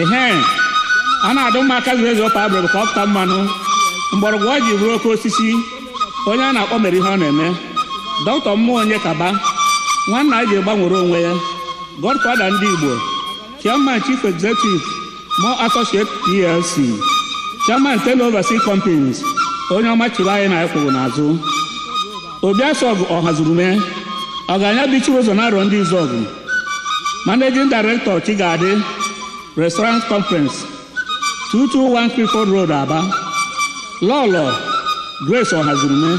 Ehe, a na-adụ mma aka zuru ezu ọpa abụrụ ka ọ pụta mmanụ mgbọrọgwụ ọ ji bụrụ oke osisi. Onye a na-akpọ mere ihe ọ na-eme. Dọkịta Mmụọ Onye Kaba, nwanna anyị ji gbanwere onwe ya, Godfather ndị Igbo, Chairman, Chief Executive, Mo Associate PLC, Chairman, Ten Overseas Companies, onye ọma chịrị anyị na anyị kwụrụ n'azụ. Obi Asọgụ Ọhazurume, ọgaranya bichiri ụzọ na-arọ ndị Izọgụ, Managing Director, Chigadi Restaurant Conference, 221 Clifford Road, Aba. Lọlọ Grace Ọhazurume,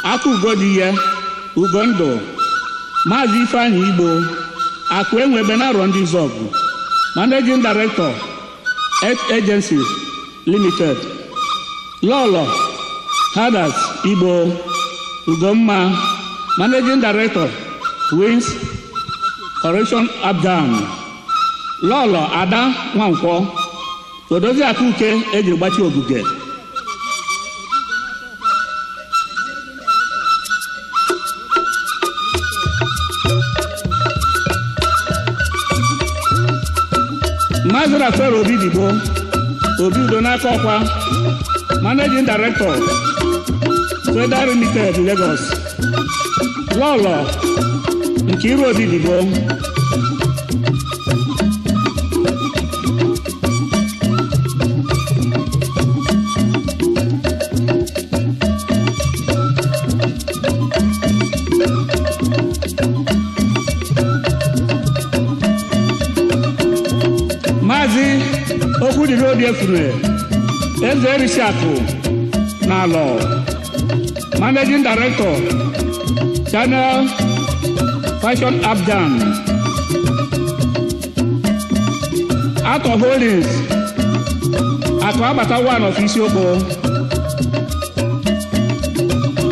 aka ugo dị ya, Ugondụ. Maazị Ifeanyị Igbo, Akụ Enwebe na Arọ ndị Izọgụ, Managing Director, Health Agency Limited. Lọlọ Hadas Igbo, Ugomma, Managing Director, Wins Correction Abdam. Lọlọ Ada Nwankwọ, Odozi Akụke ejiri gbachi ogige. Maazị Rafael Obi Digbo, Obi Udo n'aka ọkwa, Managing Director, Federal Limited, Lagos. Lọlọ Nkiru Obi Digbo. Maazị Okwudiri Obi Efune, Eze Erisiakụ na Alọ, Managing Director, Channel Fashion Abdan, Atọ Holdings, Akụ Abata One of Isiokpo.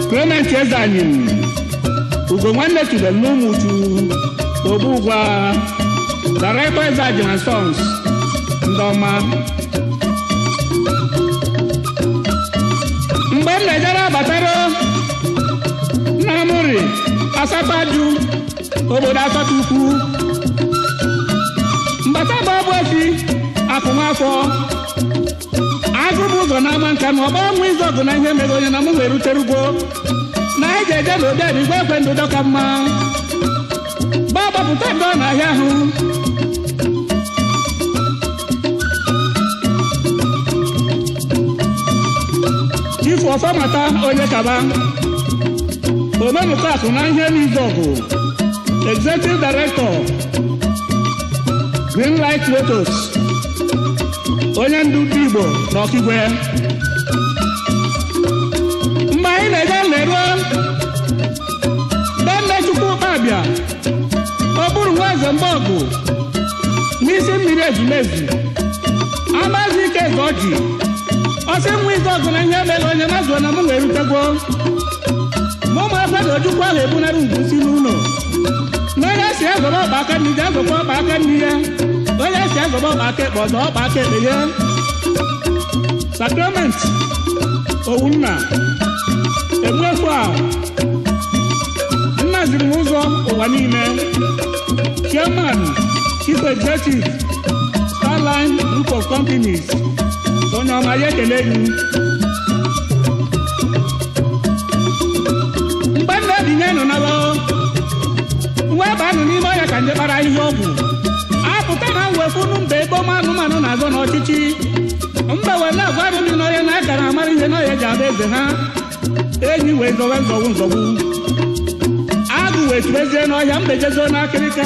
Clement Ezanyim, Ugo Nwanne Tubel n'Ụmụchu, Ogbugwa, Director, Ezajim and Sons, ndị ọma. Mgbe m na-ejere abatara nna m ri Asataju, obodo Asatọ Ukwu, mbata bụ ọbụ efi akụmafọ agụ bụ ụzọ n'ama nka na ọgba nwa izu ọgụ na ihe mere onye na mụ wee rutere ugbo na anyị ga-eje na obi adịgwe ekwe ndụ dọka mma gba gbapụta ndụ n'ahịa ahụ. Chifu Ọfọmata Onye Kaba, omenụkakụ na ihe n'izu ọgụ, Executive Director, Green Light Motors, onye ndu ndị Igbo na Ọkigwe. Mgbe anyị na-eje leruo be nne Chukwu Kpabịa, ọ bụrụ nwa eze mgbe ọgụ n'isi mmiri ezumezu amazi ike eze ọjị ọsị nwa izu ọgụ na ihe mere onye mazụọ na mụ wee rutegwo mụ ụmụ afọ na Ojukwu ahụ ebunara ugwu si n'ụlọ na onye si azọba ọkpa aka nri ji azọkwa ọkpa aka nri ya, onye si azọba ọkpa aka ekpe ọzọ ọkpa aka ekpe ya. Sacrament Owunna Egbuefu a nna ziri m ụzọ ụwa niile, Chairman, Chief Executive, Starline Group of Companies, onye ọma, ya ekele gị. Mgbe m na-ebinye nọ na wee banụ n'ime ọhịa ka nje kpara ahịhịa ọgwụ apụta na mwefunu mba ebe ụmụ anụmanụ na-azọ n'ọchịchị mba wee na-agwa arụ dị n'ọhịa na akara amara ihe n'ọhịa ji abụ eze ha. Enyi wee zọwe nzọgbu nzọgbu, agụ wee tubezie n'ọhịa, mbe jezo n'akịrịka.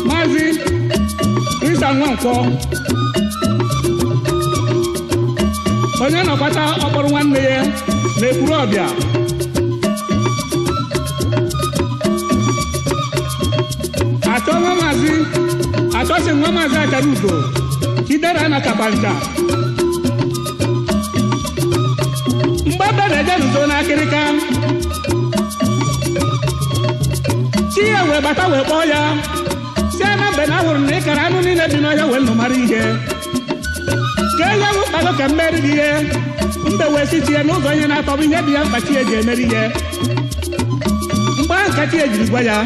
Maazị Risa Nwankwọ, onye nọkwata ọkpọrọ nwanne ya na-ekwuru ọbịa achọ nwa maazị achọsị nwa maazị Achara Ugo Chidera na Kapancha. Mgbe ebe na-eje n'uzo n'akịrịka chi ya wee bata wee kpọọ ya si na mbe na ahụrụ na ịkara anụ niile dị n'ọhịa wee nụ mara ihe ka ihe bụ mkpado ka mmeri gị ihe. Mbe wee si chi ya n'ụzọ ihe na-atọ bụ ihe dị ya mkpa chi ya ji emeri ihe. Mgbe ahụ ka chi ya jiri gwa ya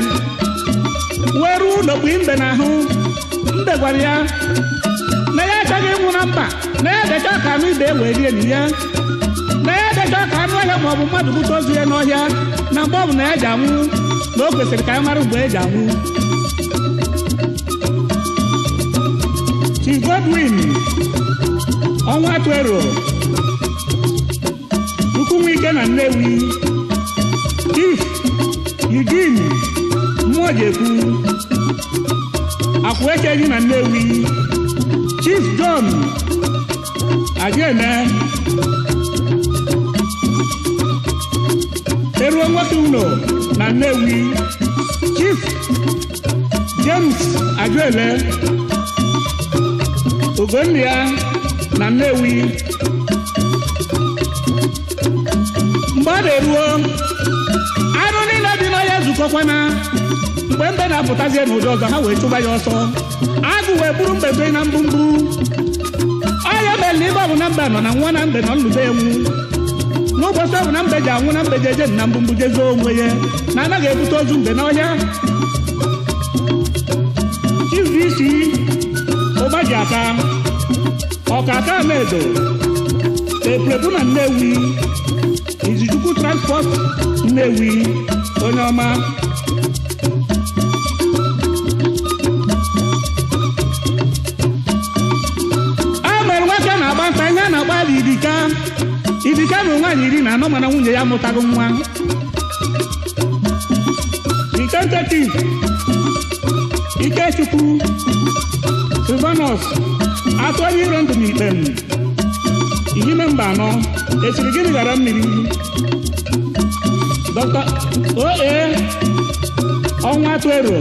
wee ruo ụlọ kpui mbe n'ahụ. Mbe gwara ya na ya achọghị ịnwụ na mba, na ya dechọ ka anụ ibe wee rie na ya, na ya dechọ ka anụ ọhịa maọbụ mmadụ bute ozu ya n'ọhịa, na mgbe ọ bụ na ya ji anwụ, na o kwesịrị ka ya mara mgbe e ji anwụ. Chief Godwin Ọnwa Atụero Chukwunwike na Nnewi, Chief Eugene Mmụọjekwu Akwụecheghị na Nnewi, Chief John Ajeme Eruo Nwoke Uno na Nnewi, Chief James Ajuele Ugonnia na Nnewi. Mgbe ọ na-eruo, anụ niile dị n'ọhịa zukọkwana. Mgbe mbe na-apụtazie n'ụdị ọzọ, ha wee chụba ya ọsọ. Agụ wee buru mbe bee na mbumbu. Ọhịa mere na ibe ọ bụ na mbe nọ na nwa na mbe nọ nlube enwu. N'ụbọchị ọ bụ na mbe ji anwụ na mbe ji eje na mbumbu jezuo onwe ya, na anaghị ebute ozu mbe n'ọhịa. Chief DC Ụbaji Aka Ọkaka Amedo Eprebu na Nnewi, Izuchukwu Transport Nnewi, onye ọma. A mere nwoke na-agba nta ihe a na-agba ya idika. Idika na nwaanyị 14, mana nwunye ya amụtaghị nwa. The tentative Ikechukwu Silvanus atụ onye iro ndụ n'ikpe m ihime mba anọ esiri gịnị ghara mmiri. Dr. OA Ọnwa Atụero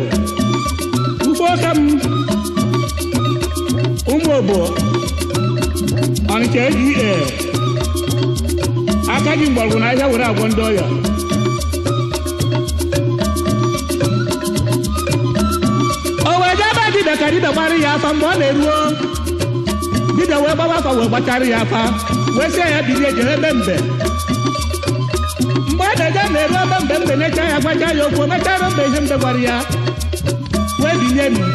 Mkpu ọka m ụmụ ogbo Ọnịcha AGA aka ji mgbọrọgwụ n'ahịa were agwọ ndị ọya. O wee jee ebe dibịa ka dibịa gbara ya afa. Mgbe ọ na-eruo, dibịa wee gbawa afa wee gbachara ya afa wee sị ya bilie jere ebe mbe. Mgbe ọ na-eje na-eru ebe mbe, mbe na-echa ya gwacha ya okwu, mechara mbe ihe mbe gwara ya wee bilie nu.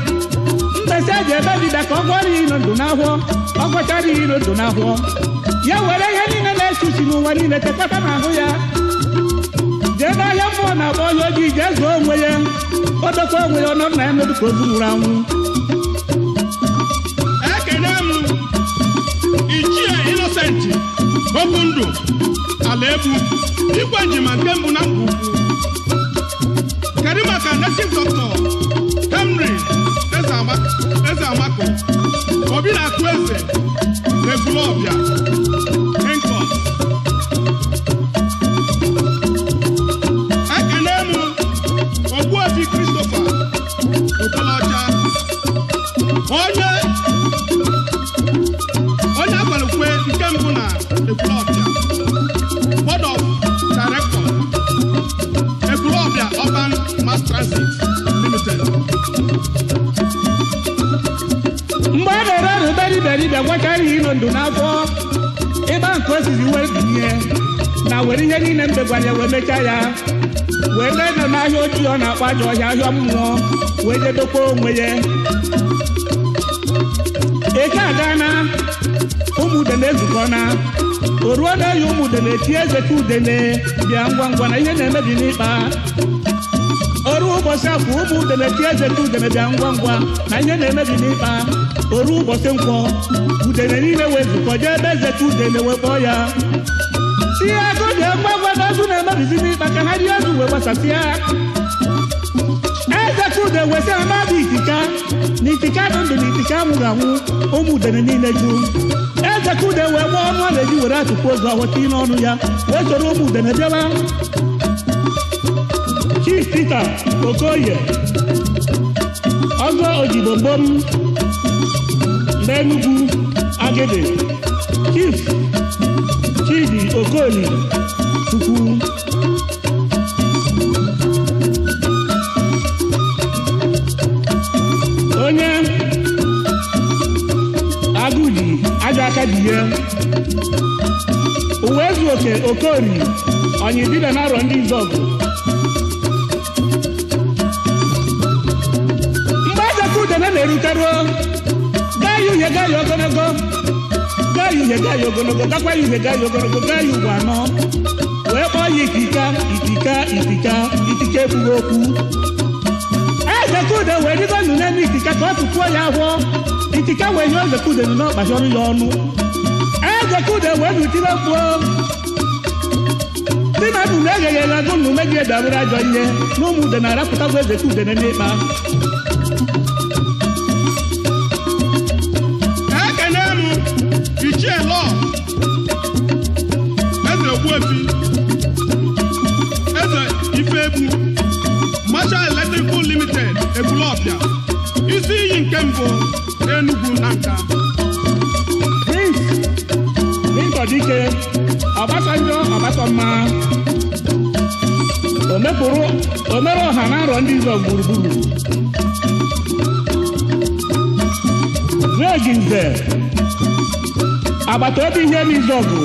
Mbe sị eji ebe dibịa ka ọ gwọrọ ya iro ndụ n'ahụọ. Ọ gwachara ya iro ndụ n'ahụọ, ya were ihe niile na-esi usi n'ụwa niile tekọta n'ahụ ya, jee n'ahịa mmụọ na-akpọ ọhịa ojii jee zụọ onwe ya. O dokwa onwe ya ọnọdụ na ya nọdụ ka ozu nwụrụ anwụ. Ekene m Ichie Innocent Okundụ Ala Ebu Igwe Njima nke mbụ na mba ukwu. Kedu maka native doctor Henry Eze Amako Obi na-akụ eze Ekwulọbịa Henkọs. Ekene m Ogbuefi Christopher Okolocha onye agbalụkwe nke mbụ na Ekwulọbịa, Board of Directors Ekwulọbịa Urban Mass Transit Limited. Mgbe a na-ere ọrụ ebe dibịa dibịa gwachara ya iro ndụ n'afọ ịgba nke osisi wee binye na were ihe niile mbe gwara ya wee mechaa ya wee lee nọ n'ahịa ojii ọ na-akpọ ajọ ọhịa ahịa mmụọ wee jedokwa onwe ya. Eke agana ụmụ udene ezukọna. O ruo na-eyi ụmụ udene tie eze ka udene bịa ngwa ngwa na ihe na-emebi n'ịkpa. O ruo ụbọchị afọ ụmụ udene tie eze ka udene bịa ngwa ngwa na ihe na-emebi n'ịkpa. O ruo ụbọchị nkwọ udene niile wee zukọ jee ebe eze ka udene wee kpọọ ya si ya ego bịa ngwa ngwa na ozu na-emebizi n'ịkpa ka ha rie ozu wee gbasasịa. Eze ka udene wee sị ha na-abụ itika na itika dị ndụ na itika anwụghị anwụ. Ụmụ udene niile jụ. Eze ka udene wee gbaa ọnụ ọ na-eji were atụkwu ozu ahụ tinye n'ọnụ ya wee soro ụmụ udene bịawa. Chief Peter Okoye Ọzọ Ojibombom n'Enugu Agidi, Chief Chidi Okoli Chukwu. Onye agụji ajọ aka ji ya. Chijioke Okori Ọnyịdịbe na arọ ndị Izọgụ. Mgbe Ezeka Udene na-eruteruo, gaa ya uhie, gaa ya ogologo, gaa ya uhie, gaa ya ogologo, gakwa ya uhie, gaa ya ogologo, gaa ya ugbo anọ, wee kpọọ ya Itika, Itika, Itika. Itika ekwughị okwu. Ezeka Ude wee rigo nnu n'elu Itika ka ọ tụpụọ ya ahụọ. Itika wee nye Ezeka Ude nụ n'ọkpachọrọ ya ọnụ. Ezeka Ude wee nụtire mkpuo dị na ndụ na-egheghị agụ nnu megide dabere ajọ ihe na ụmụ ude na-arapụtakwa Ezeka Udene n'ịkpa. Ekene m Ichie Lọ Eze Ogbuefi Eze Ifegbu, Marshal Electrical Limited, Ekwulọbịa, isi iyi nke mbụ Enugu na Nka. Prince Victor Dike Ọbasanjọ Ọbasọmma omepụrụ omere ọha na arọ ndị Izọ gburugburu. Greg Nze, agbata obi ihe m Izọgụ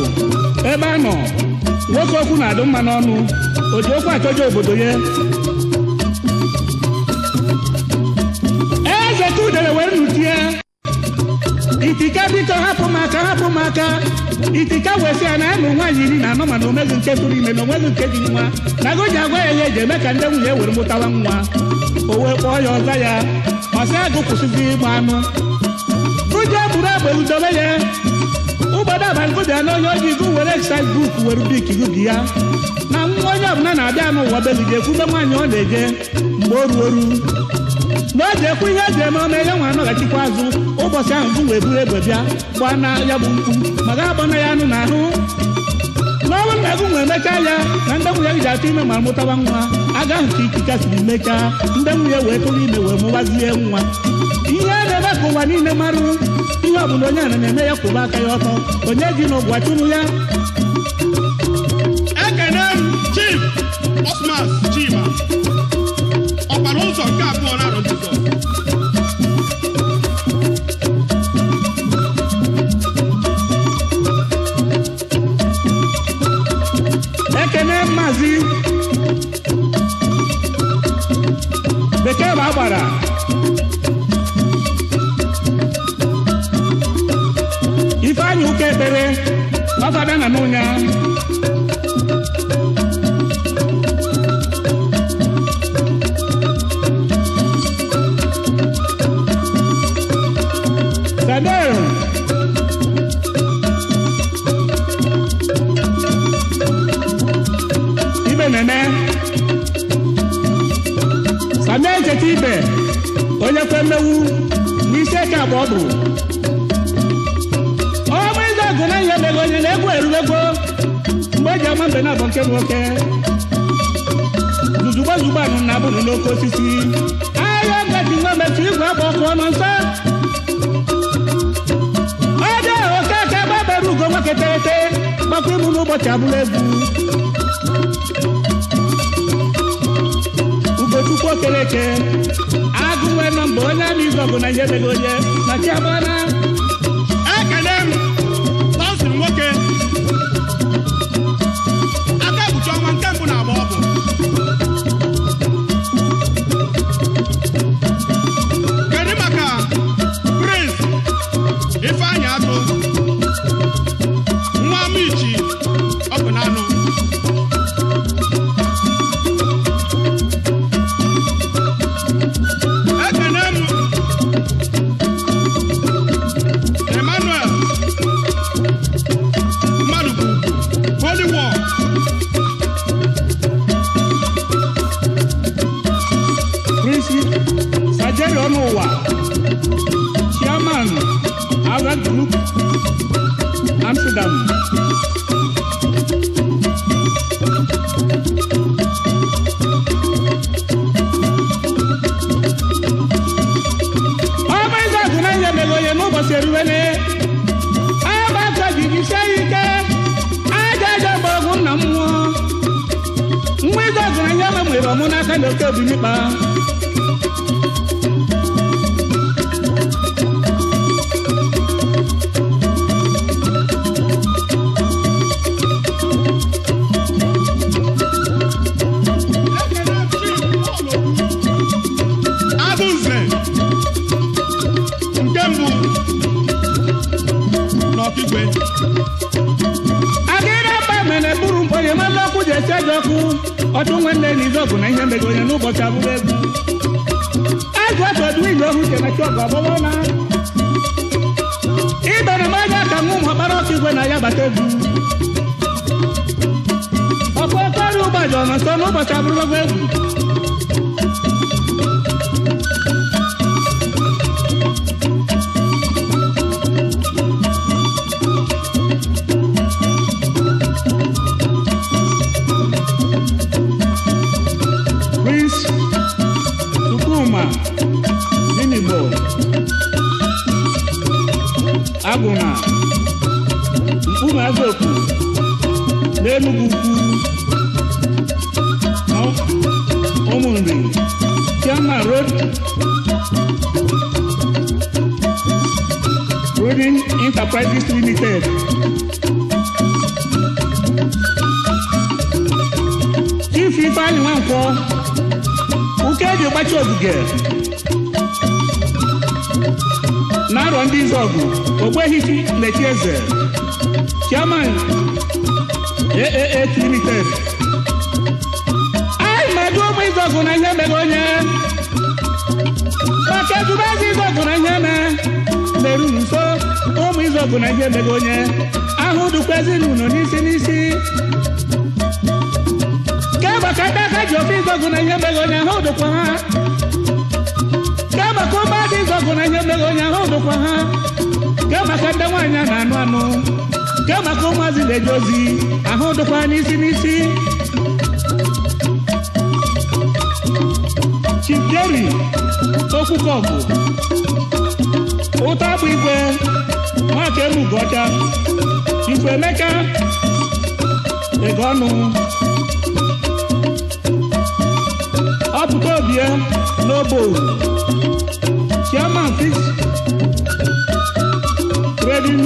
ebe a nọ, nwoke okwu na-adụ mma n'ọnụ, o ji okwu achọje obodo ya. Eze Kudere were nutie, "Itika, biko hapụ m aka, hapụ m aka." Itika wee sị ya na ya na nwaanyị 14 mana omeghị nke tụrụ ime na onweghị nke ji nwa, na go ji agwa ya ihe eji eme ka ndị nwunye were mụtawa nwa. O wee kpọọ ya ọza ya, ọ sị agụ kwụsịzi ịgba anụ gụje buru egbe udobe ya. Ụgbọdọ abalị gụbịa na onye ojii gụ were exercise book were bik gụbi ya na nwa onye ọbụla na-abịa n'ụwa belije ekwube nwaanyị ọ na-eje mgbe o ruo oru na o ji ekwu ihe eji eme ome ya nwa anọghachikwa azụ. Ụbọchị ahụ gụ wee buru egbe bịa gbaa na ya bụ mkpu maka agbana ya anụ na ahụ na ọ bụrụ na gụ nwee mechaa ya na ndị nwunye gị ji atụ ime ma mụtawa nwa aga ahụ ka ikika siri mechaa, ndị nwunye wee tụrụ ime wee mụwazie nwa. Ihe a na-eme ka ụwa niile marụ ihe ọbụla onye a na-eme ya kwụba aka ya ọtọ, onye ji n'ụgwọ chụrụ ya. Ekene m Chief Osmas Chima, ọkpara ụzọ nke abụọ na arọ Jizọs. Ekene Maazị Bekee bụ agbara Ifeanyị ụka ekpere ọfada na n'ụnya. Samuel Ibe na-eme Samuel Cheta Ibe onye kwe mmewu n'isi eke abụọ bụ ọma ịza ọgụ na ihe mere onye na-egwu erubegwo mgbe eji ama mbe na-abọ nke nwoke zuzugbo zugbo anụ na abụrụ n'oke osisi ahịa ngaji nwa metụ igwe agba ọkụ ọnụ nsọ ọbịa okeke gbabere ugo nwoke teghete gbakwa ịmụ n'ụbọchị abụla egwu. Ugochukwu Okereke agụ nwee nọmba onye ama izu ọgụ na ihe mere onye na chiamana. Ekene m Thompson nwoke aka ekpuchi ọnwa nke mbụ na agba ọ bụ. Kedu maka Prince Ifeanyị Atụ nwa Amichi ọ bụ n'anụ? Ekene m Emmanuel mmadụ bụ Holy War. Prince Sajeri Ọnụụwa, Chairman, Ava Group, Amsterdam. Ọma ịza agụ na ihe mere onye n'ụbọchị eruwele agba aka ji jisie ya ike aja aja mgbọrọgwụ nna mmụọ nwa ịza agụ na ihe nwere ọmụ n'aka na oke obinikpa. Agịrị akpa mere buru mkponye mmanụ ọkụ ji esi eji ọkụ ọchụ nwanne n'Izọgụ na ihe mego onye n'ụbọchị abụrụ egwu. Azụ atụ ọdụ igwe ohu chenachi ọgụ agbọwọ na. Ibere m anya ka nwa ụmụ ọkpara ọkụ igwe na ya bata egwu. Ọkụ ọkọrọ ụgbajọ nọ nso n'ụbọchị abụrụ egwu. Prince Chukwuma Ninigbo Agụna Mkpume Azokwu n'Enugwu Ukwu na Ụmụnri, Chairman Road Roading Enterprises Limited. Chief Ifeanyi Nwankwọ Uke eji gbachi ogige na-arọ ndị Izọgụ Ogbuehichi Leti Eze, Chairman AAA Limited. Anyị mmadụ ụmụ Izọgụ na ihe mere onye maka ezube eze Izọgụ na ihe me meru nso ụmụ Izọgụ na ihe mere onye ahụ dukwa ezinụlọ n'isi n'isi. Kemgbe ka ndị aka ji ofe Izọgụ na ihe mere onye ahụ dukwa ha. Kemgbe ka ụmụada Izọgụ na ihe mere onye ahụ dukwa ha. Kemgbe ka ndị nwaanyị a na-anụ anụ. Kemgbe ka ụmụazị na-eje ozi ahụ dukwa n'isi n'isi. Chief Jerry Okwukọgụ Ụta bụ igwe Nwaka Emugocha Chief Emeka Egeọnụ Ọpụta Obie n'Obo, Chairman Fix Trading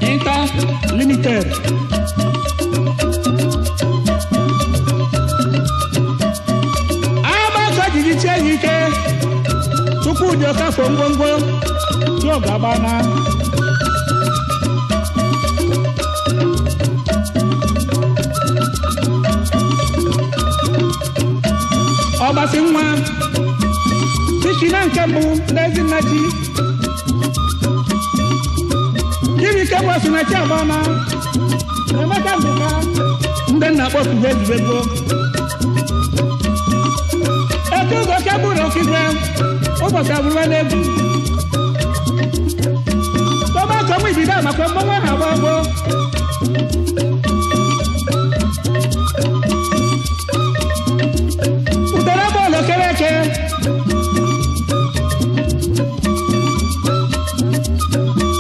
Inter Limited. Agbakọ jiji chie ya ike Chukwudi Okafọ ngwongwo Chiogo agbana. Ọgbasị nwa Chichi na nke mbụ n'Ezinna chi Chibuike gbasị na chi agbana. Emeka Ndụka ndị nna kpọpụrụ ezubego. Etu ụzọ ka bụrụ ọkigwe ụbọchị abụrụla n'egwu. Tọba ka ọnwa ibido amakwa mmọnwụ ahụ agba agbọ. Utere bọọlụ kere eke.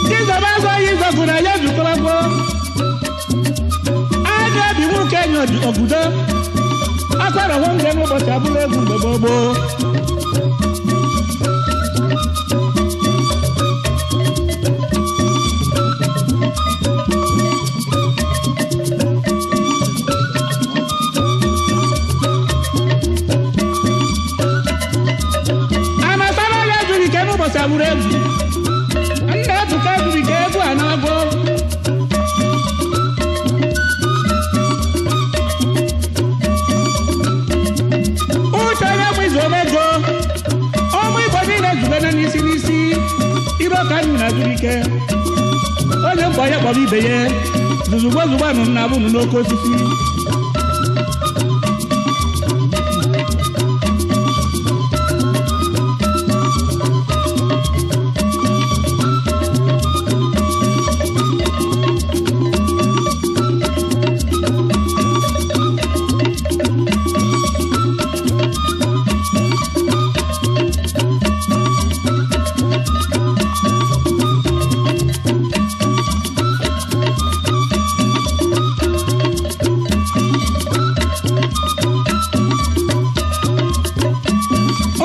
Chizọba azụ anyị Izọgụ na ya zukọrọ gboo. A ga-ebi nwoke enyi ogudo. Akwara nwanne n'ụbọchị abụrụ egwu mgbe gboo gboo. Anasara ya zuru ike n'ụbọchị abụrụ egwu. Nna Ebuka zuru ike egwu a na-agụ. Uche onye bụ izu omego ụmụ Igbo niile zubere n'isi n'isi ibe ọka nnu na zuru ike. Onye mkpọ ya kpọrọ ibe ya zuzugbo zugbo anụ na abụnụ n'oke osisi.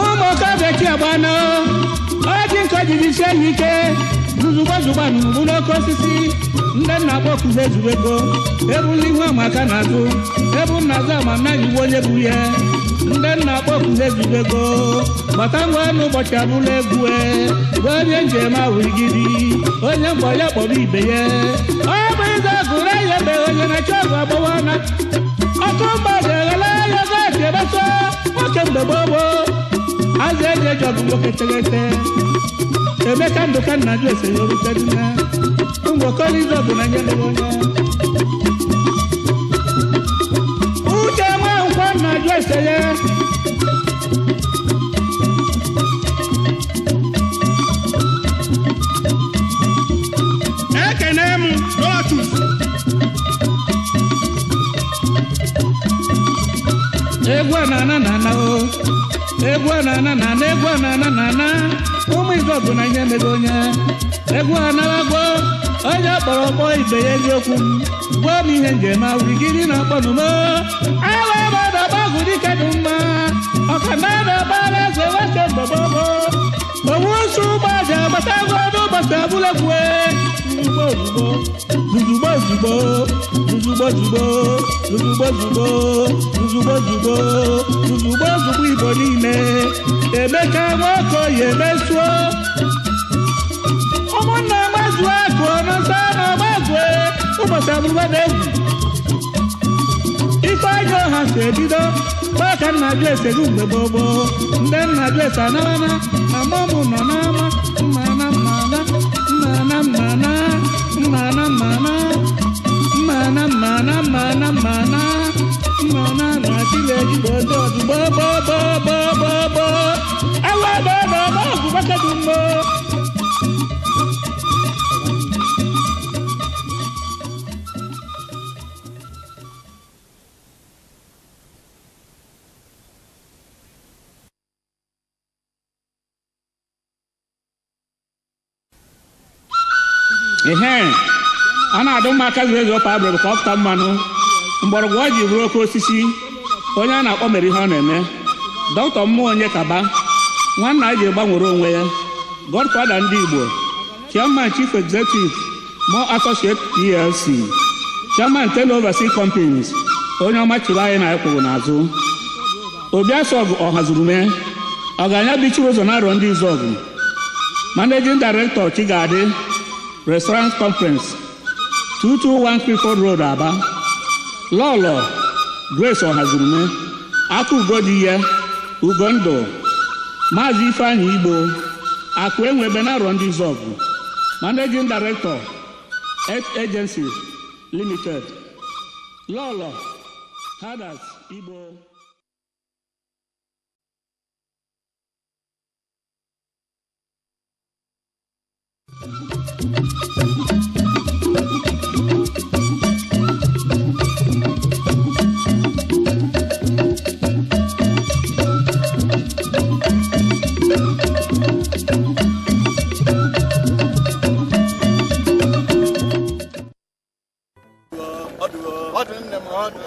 Ụmụ okorobịa chi agbana ọjị nke ojiji sie ya ike zuzugbo zugbo anụ n'oke osisi ndị nna kpọkuzi ezubego ebula ihu amaka n'azụ ebu nna azụ ama na iwu onye bụ ya ndị nna kpọkuzi ezubego gbata ngwa n'ụbọchị abụla egwu onye njem ahụ igidi onye mkpọ ya kpọrọ ibe ya. Ọ Izọgụ nwoke teghete Emeka Ndụka nna jụ ese ya orute nne ụmụ okoro Izọgụ na nye mere onye Uche Nwankwọ nna jụ ese ya Ekene m Donatus. Egwu a na-ana na-ana o egwu a na-ana na-ana egwu a na-ana na-ana ụmụ Izọgụ na ihe mego onye egwu anarago onye kpọrọ ọkpọ ibe ya eziokwu m gwa m ihe njem awurigiri na akpọnumo awa gbadọgbagwụ dike dị mma ọka na-adọbara eze nwoke mgbe gbogbo owu nsọ ụgbọ aja agbatago n'ụbọchị abụlekwue ozugbo ozugbo ozugbo ozugbo ozugbo ozugbo ozugbo ozugbo ozugbo ozugbo ozugbo Igbo niile Emeka Nwokoye emesuo ụmụnna gbazuo akụ ọnụsọ na ọgbazue ụbọchị abụrụba na egwu Ifeanyị ọha si ebido gbaa ka nna jụ esegu mgbe gboo gboo ndị nna jụ ese anabana na mọmụ nọ n'ama mma na mma na mma na mma na mma na mma na mma na mma na mma na mma na mma na na chileji bụ otu ọdụ gboo gboo gboo gboo gboo gboo awa gboo gboo gboo ọgụ gbake dị mma. Ehe, a na-adụ mma aka zuru ezu ọpa abụrụ ka ọ pụta mmanụ mgbọrọgwụ ọ ji bụrụ oke osisi onye a na-akpọ mere ihe ọ na-eme dọkịta mmụọ onye kaba nwanna anyị ji gbanwere onwe ya godfather ndị Igbo chairman chief executive Mo Associate PLC chairman Ten Overseas Companies onye ọma chịrị anyị na anyị kwụrụ n'azụ Obiasọgụ ọhazurume ọgaranya bichiri ụzọ na arọ ndị Izọgụ managing director Chigadi Restaurant Conference 221 Clifford Road Aba Lọlọ Grace Ọhazurume Akụ Ugodi ya Ugondụ Maazị Ifeanyị Igbo Akụ Enwebe na arọ ndị Izọgụ managing director Health Agency Limited Lọlọ Hadas Igbo.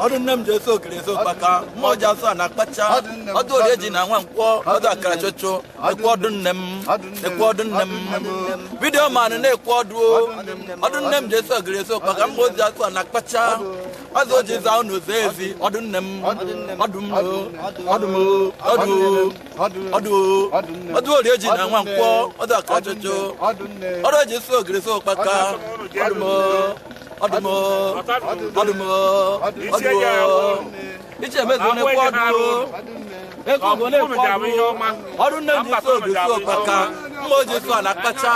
Ọdụ nne m ji ese okiri ese ụkpaka mmụọ ji asụ a na-akpacha ọdụ orie ji na nwa nkwọ ọdụ akara chocho ekwu ọdụ nne m ekwu ọdụ nne m vidiyo manụ na-ekwu ọdụ o ọdụ nne m ji ese okiri ese ụkpaka mmụọ ji asụ a na-akpacha ọzọ oji za unu zee ezi ọdụ nne m ọdụ m o ọdụ m o ọdụ o ọdụ o ọdụ orie ji na nwa nkwọ ọdụ akara chocho ọdụ oji ese okiri ese ụkpaka ọdụ m o ọdụ m o ọdụ m o ọdụ o iche emezu onye kwọ ọdụ o ego bụ onye kwọ ọdụ o ọdụ nne m ji so obi so kpaka mma o ji so ala kpacha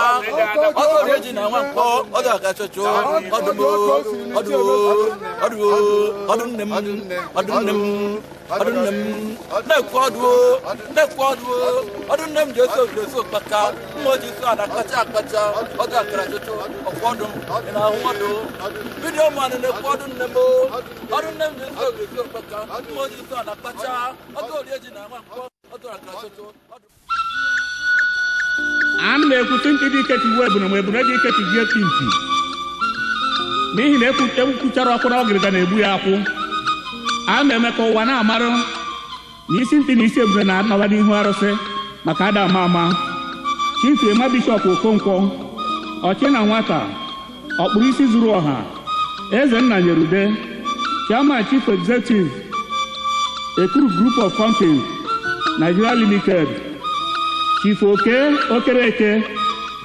ọdụ orie ji na nwa nkwọ ọdụ aka chocho ọdụ m o ọdụ o ọdụ o ọdụ nne m ọdụ nne m ọdụ nne m na-ekwu ọdụ o na-ekwu ọdụ o ọdụ nne m ji eso obi so kpaka mma o ji so ala kpacha akpacha ọdụ akara chocho ọkwụ ọdụ m ị na-ahụ ọdụ vidiyo manụ na-ekwu ọdụ nne m o ọdụ nne m ji eso obi so kpaka mma o ji so ala kpacha ọdụ orie ji na nwa nkwọ ọdụ akara chocho ọdụ. A na-ekwute mpi dị ike tigbuo ebuna ma ebuna dị ike tigie mpi n'ihi na ekwuchara ọkụ na ọgịrịga na-egbu ya akwụ. A na-eme ka ụwa na-amarụ na isi mpi na isi ebuna na-anọba n'ihu arụsị maka ada ama ama. Chief Emma Bishọp Okonkwo ọchị na nwata ọkpụrụ isi zuru ọha eze nna nyerude chairman chief executive Ekuru Group of Companies Nigeria Limited Chief Oke Okereke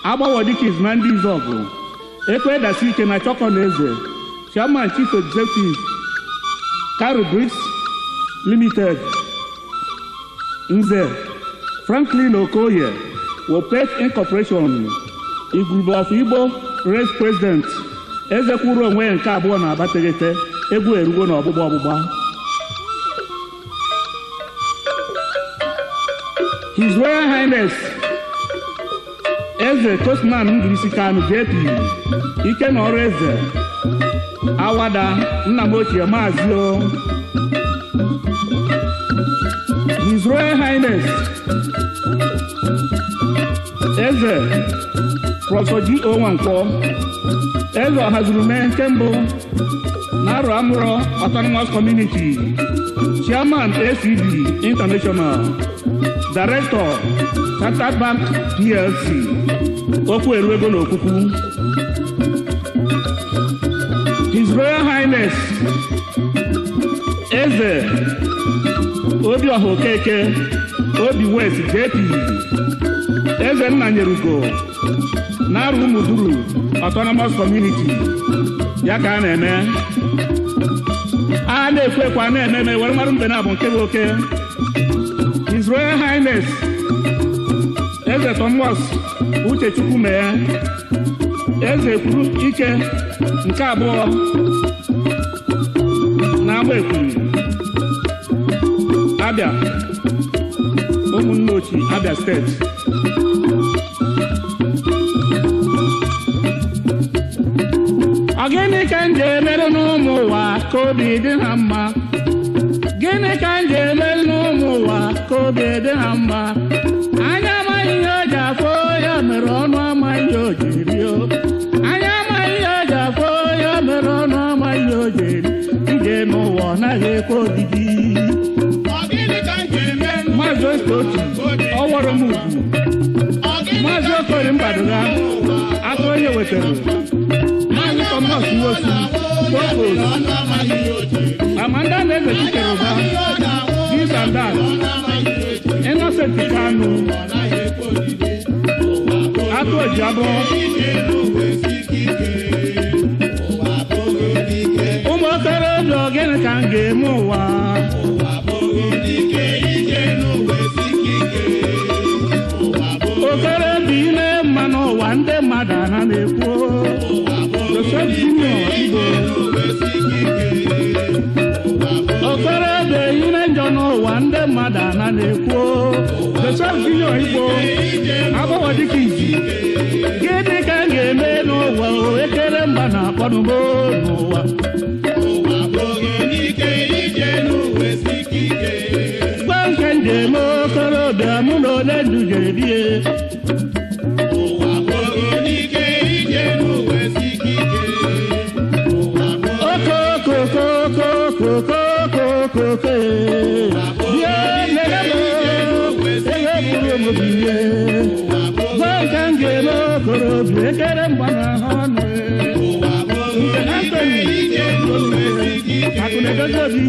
agbawo dịka na ndị Izọgụ ekwe dasi ike na chọkọ na eze chairman chief executive Karu Bricks Limited Nze Franklin Okoye, Wopet Incorporation, Igwurube of Igbo Race President, eze kwuru onwe ya nke abụọ na Abateghete, egwu erugo na ọgbụgba ọgbụgba. His Royal Highness Eze Kosman Ndubisi Kanu JP, ike na ọrụ eze Awada, nna m ochie Maazị o. His Royal Highness Eze Prọfesọ G.O. Nwankwọ, Eze Ọhazurume nke mbụ na Arọ Amụrọ Autonomous Community, Chairman ACB International, Director Chartered Bank PLC, okwu eruego n'okwukwu. His Royal Highness Eze Obiọha Okeke, Obi West JP, Eze Nnanyerugo na Arụ Ụmụduru Autonomous Community, ya ka a na-eme. A na-ekwu ekwe a na-eme eme were marụ mbe na abụ nke bụ oke. His Royal Highness Eze Thomas Uchechukwu mee, Eze Kwuru Ike nke abụọ na Agba Ekwuru, Abia, ụmụnne ochi Abia Steeti. Ọ gịnị ka m ji emere n'ụmụ ụwa ka obi dị ha mma? Gịnị ka m ji emere n'ụmụ ụwa ka obi dị ha mma? Anya amaghị ihe o ji afọ ya mere ọnụ amaghị ihe o ji eri o. Anya amaghị ihe o ji afọ ya mere ọnụ amaghị ihe o ji eri. Ije n'ụwa ọ naghị ekwe odidi. Ọ gịnị ka m ga-eme Maazị Otu ọwọrọ m ugwu. Ọ gịnị Maazị ka m Okorie Mbadugha, n'ụwa? Aka onye wetara. Maazị Thomas Nwosu, Popos, Ọnụ amaghị ihe o ji eri. Amanda na-eze Chikere Ụba, Ihe ọ ga-ahụ this and that, ọnụ amaghị ihe o ji eri. Innocent Kanu, Ọ naghị ekwe odidi. Ụwa abụghị Atụ Ojiabọ, ije n'ụwa esike ike. Ụwa abụghị dike. Ụmụ okorobịa gịnị ka m ga-eme ụwa? Ụwa abụghị dike. Ije n'ụwa esike ike. Ụwa abụghị Okorobịa ime mma n'ụwa ndị mmadụ ana na-ekwu. ụwa abụghị Joseph Junior Igbo, n'ụwa esike ike. Ụwa abụghị okorobịa ime njọ n'ụwa ndị mmadụ ana na-ekwu. Joseph Junior Igbo, agbọghọ dịka izi. Gịnị ka m ga-eme n'ụwa o ekere mba na-akpọnụbo n'ụwa? ụwa abụghị dike. Ije n'ụwa esike ike. Gwa nke m ga-eme okorobịa mụ na onye ndu ga-ebie. Ụwa abụghị dike. Ije n'ụwa esike ike. Ụwa abụghị Okokokokokokokoko bie nene m ego buru m bilie. Gwa nke m ga-eme okorobịa ekere mgba na ha ọnụ. ụwa abụghị Nke Anthony ije n'ụwa esike ike. Akụ na-edozi obi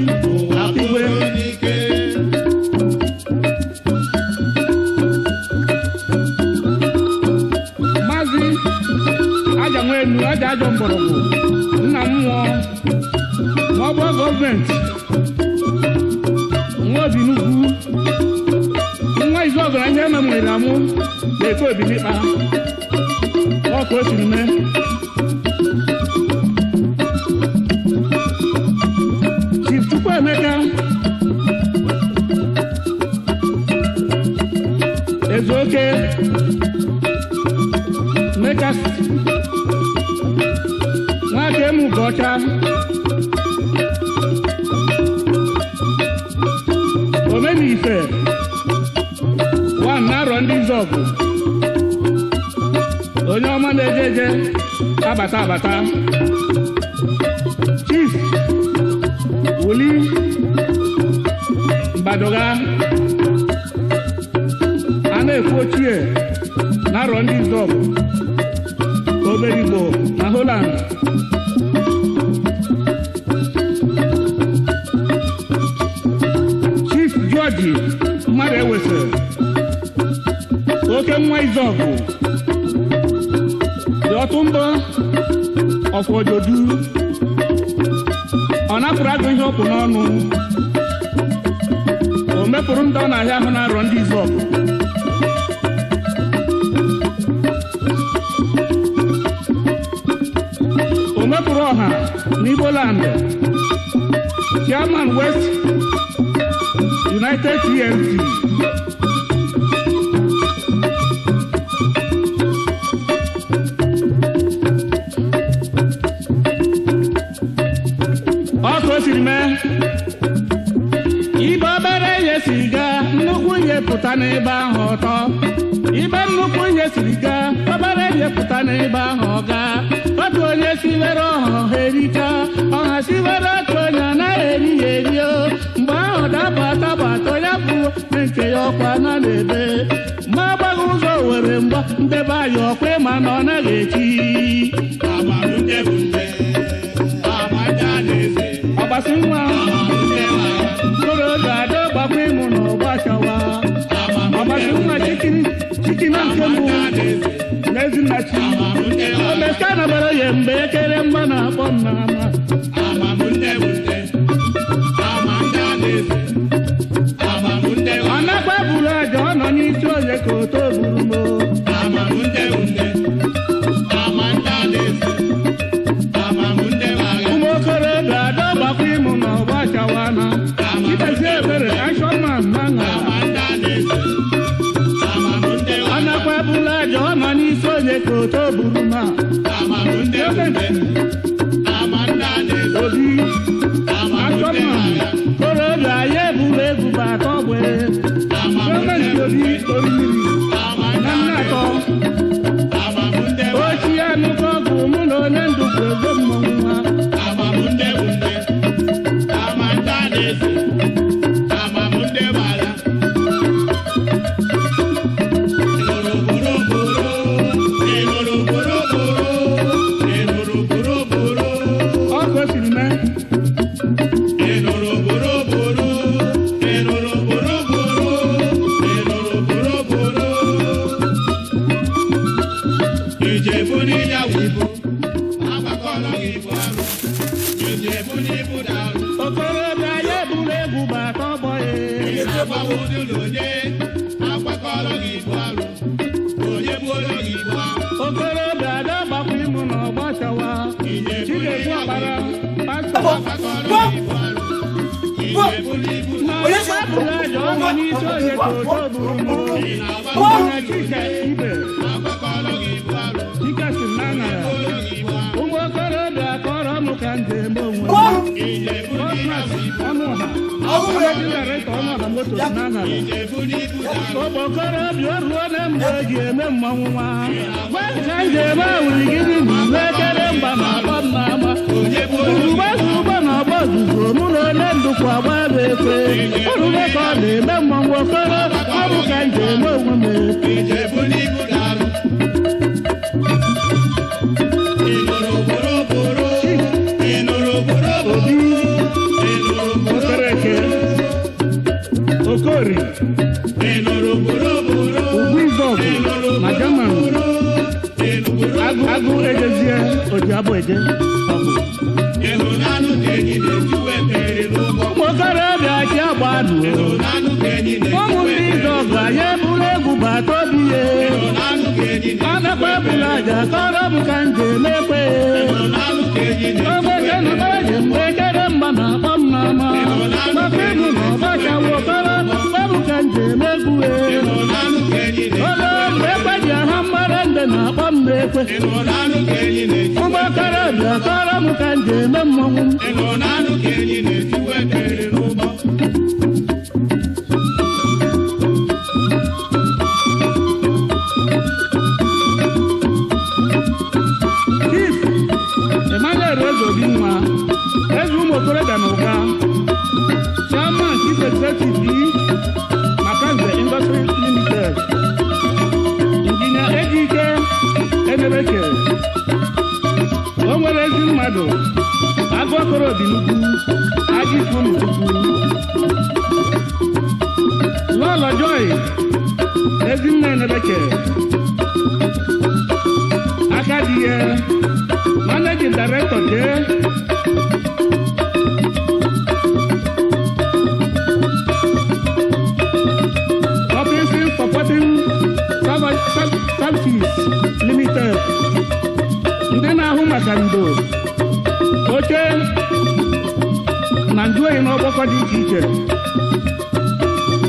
Akụgwe. Dike. Maazị Aja Nwenu Aja Ajọ Mgbọrọgwụ nna m nwụọ ma ọ bụ gọọmenti nwa obi n'ugwu nwa izu ọgaranya eme nwere amụ na-efe obinikpa ọ ka o siri mee. Chief Chukwuemeka Ezeoke Mekas Nwaka emu Ugocha Omenife wan na-arọ ndị Izọgụ onye ọma na-eje eje abata abata. Chief Wuli Mbadugha a na-ekwu ochie na-arọ ndị Izọgụ obere Igbo na Holland. Chief George mmadụ ewesịrị oke nwa Izọgụ dị ọtụmbọ ọfọjodu ọ napụrụ agụ ihe ọkpụ n'ọnụ o mepụrụ ndị ọ na-ahịa ahụ na-arọ ndị Izọgụ. Omepụrụ ọha n'Igboland, Chairman West United TNT. Ọ ka o siri mee ibe obere ihe siri gaa, nnukwu ihe pụta n'ebe ahụ ọtọ. Ibe nnukwu ihe siri gaa, obere ihe pụta n'ebe ahụ ọ gaa. Otu onye siwere ọha ọha erika, ọha siwere otu onye anaghị eri ya eri o. Mgbe ahụ daba ataba atọ ya bụ nke ya ọkwa na na-ebe. Ma agbaghị ụzọ were mgba ndebe anyị ọkwa ịma na ọ naghị echi. Ọgbasi nwa okorobịa ada gbakwa ịmụ na ọgbachawa. Ọgbasi nwa chikina nke mbụ n'ezinnachi. Omeka nabara ya mgbe ekere mgba na-akpọ m n'ama. Ọ nakwa buru aja ọ nọ n'isi onye ka oto buru m o. Ụmụ okorobịa ada gbakwa ịmụ na ọgbachawana. Chidozie Ebere Action Man na ṅara. Ọ nakwa buru aja ọ nọ n'isi onye ka oto buru m a. Obi Action Man okorobịa ya eburu egwu bụ atọ gbe. Gọọmenti Obi Orimiri na Nnatọ. Ochie anụkọ ọgwụ mụ na onye ndu bụ ego mmọnwụ nwa. Ọ ka o siri mee. Okorobịa ya eburu egwu bụ atọ gbọ ya. Okorobịa ada gbakwa ịmụ na ọgbachawa. Chinedu Ọkpara pastọ. Na ọgba buru aja ọ nọ n'isi onye ka oto buru m. Mana Chika Ibe. Chika si na ṅara. Ụmụ okorobịa kọrọ m ka m ga-eme onwe m. Cosmas Ọnụọha. Managing Director Ọnụọha Motors na ṅara. Okorobịa o ruo na mgbe e ji eme mmanwụ nwa. Gwa ka m ga-eme awurigiri na iwe ekere mgba na akpọ m n'ama. Ozugbo ozugbo na ọgbọ ozugbo mụ na onye ndụkwu agba bụ ekwe. Orube ka ọ na-eme mmanwụ okoro, ọ bụ ka m ga-eme onwe m. Obi Okereke Okori Ugwu Izọgụ na Germany. Agụ agụ ejezie oji abụ eje ọgụ. Ụmụ okorobịa chi agba nụ. Ụmụ ndị Izọgụ anyị eburu egwu bata obi ye. Anakwa ebulu aja kọrọ m ka m ji emekwe. Ogbeke na eji mgbe ekere mgba na akpọ m n'ama. Maka ịmụ na ọgbachawa okoro, ọ bụ ka m ji emegwu e. Olo mgbe ekwe ji aha mgbara ndị na-akpọ m n'ekwe. Ụmụ okorobịa kọrọ m ka m ji eme mmọnwụ m. Chief Emmanuel Ezeobi nwa eze ụmụ okorobịa na ụga, Chairman Chief Executive Makanze Industry Limited, Injinia Ejike Edebeke, o nwere ezi mmadụ agụ okorobi nnukwu agịfu nnukwu. Lọlọ Joy Ezinne Enebeke aka dị ya, Managing Director J Robinson Supporting Services Limited, ndị na-ahụ maka ndo Na njuoyi na ọgbakọ dị iche iche.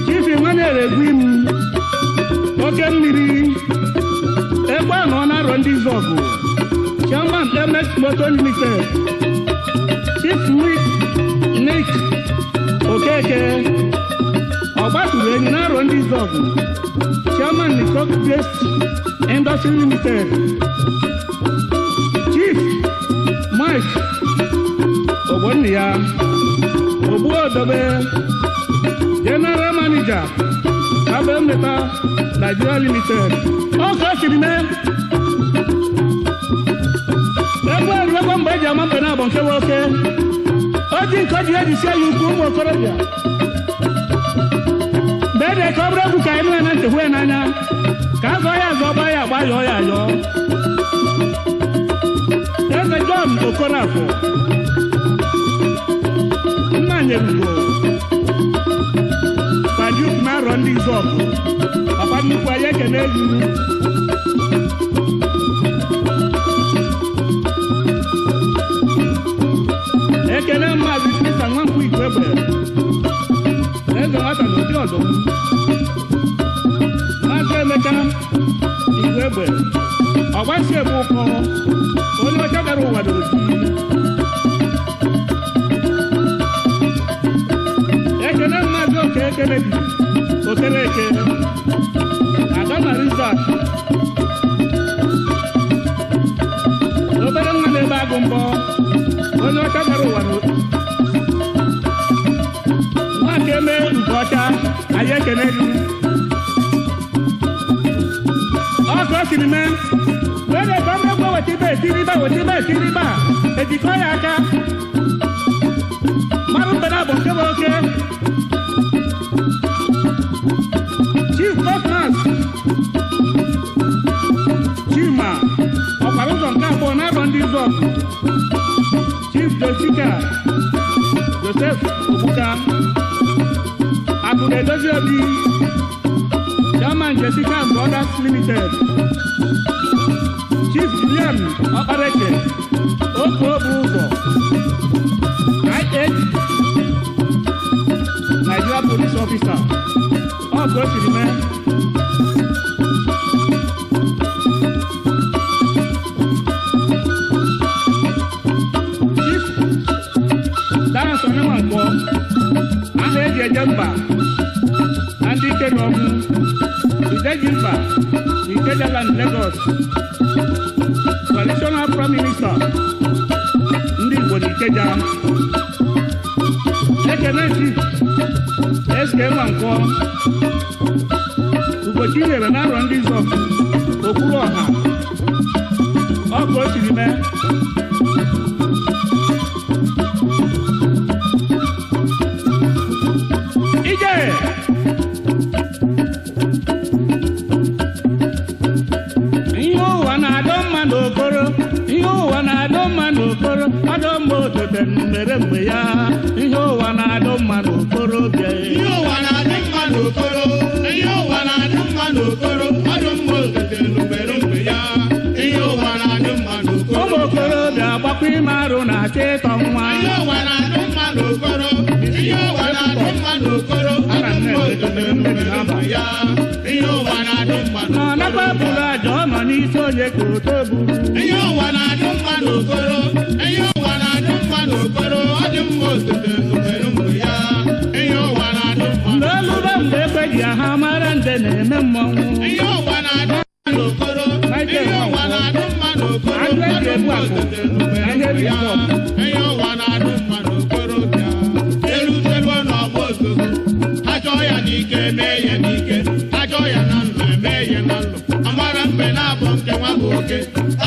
Chief Emmanuel Egwim, oke mmiri, egbe anọ na-arọ ndị Izọgụ, Chairman MS Motor Limited. Chief Nick Okeke, ọgbatụrụ enyi na-arọ ndị Izọgụ, Chairman Nikok Best Industry Limited. Chief Mike Ogbonniya Ogbuodobe, General Manager, Abemeta Nigeria Limited. Ọ ka o siri mee. Egwu eruekwa mgbe eji ama mbe na-abọ nke nwoke. O ji nke o ji ejisie ya ukwu ụmụ okorobịa. Mgbe ede ka ọ bụrụ egwu ka anyị nụ ya na ntị hụ ya n'anya. Ka a zọọ ya azọ, gbaa ya agba, yọọ ya ayọọ. Eze John Okorafọ, nna nyerugo Pajuk na-arọ ndị Izọgụ, papa nnukwu, anyị ekene egwu. Ekene Maazị Krista Nwankwụ Igwegbe na eze nwata na ụdị ọdụm. Maazị Emeka Igwegbe, ọgbasi egbe ụkọ, onye ọcha gara ụwa n'oji. Ekene Maazị Oke Ekenebi Okereke, Adama Rizak, obere nwa na-ebe agụ mbọ, onye ọcha gara ụwa n'oji. Nwaka eme nke ọcha, anyị ekene gị. Ọ ka o siri mee. Were ka ọmụ egwu weta ibe etiri ibe weta ibe etiri ibe a ejikọ ya aka marụ mbe na abụ nke bụ oke. Chief Cosmas Chima, ọkwara ụzọ nke abụọ na-abọ ndị Izọgụ. Chief Jessica Joseph Obuka, Akụ na-edozi obi, Chairman Jessica and Brothers Limited. Chief William Ọkpareke, otu obu ụzọ, IH Nigeria Police Officer. Ọ ka o siri mee. Chief Dance Onyenwankwọ, aha eji eje mba na ndị ike na ọmụ Ideji mba na Ikejaland, Lagos, Traditional Prime Minister ndị Igbo na Ikeja. Ekene Chief SK Nwankwọ, Ugochi nyere na arọ ndị Izọgụ, okpuru ọha. Ọ ka o siri mee. Ije ihe ụwa na-adọ mma n'okoro, ihe ụwa na-adọ mma n'okoro, ọdọ mma otote mere mgbe ya. Ihe ụwa na-adọ mma n'okorobịa. Ihe ụwa na-adị mma n'okoro, ihe ụwa na-adị mma n'okoro, ọdụ mma otete n'ubere mgbe ya. Ihe ụwa na-adị mma n'okoro. Ụmụ okorobịa gbakwa ime arụ na-achọ ịtọ nwa. Ihe ụwa na-adị mma n'okoro, ihe ụwa na-adị mma n'okoro, ọdụ mma otete n'ubere mgbe ya. Ihe ụwa na-adị mma Nọ nakwa n'okoro. buru aja ọ nọ n'isi onye ka oto buru. Ihe ụwa na-adị mma n'okoro, ihe ụwa na-adị mma n'okoro, ọ dị mma otete n'ubere mgbe ya. Ihe ụwa na-adị mma Mgbe olube mgbe ekwe ji aha mara nde na-eme mmọnwụ. Ihe ụwa na-adị mma n'okoro, ihe ụwa na-adị mma n'okoro, Agụ eji egbu akụ, ọ dị mma otete na ihe n'ubere mgbe eji ya. egbu ọkụ. Ihe ụwa na-adị mma n'okoro bịa. Eruteruo n'ọgbọ ozugbo, achọọ ya n'ike mee ya n'ike, achọọ ya na nlọ eme ya na nlọ. Amara mbe na-abọ nke nwa bụ oke.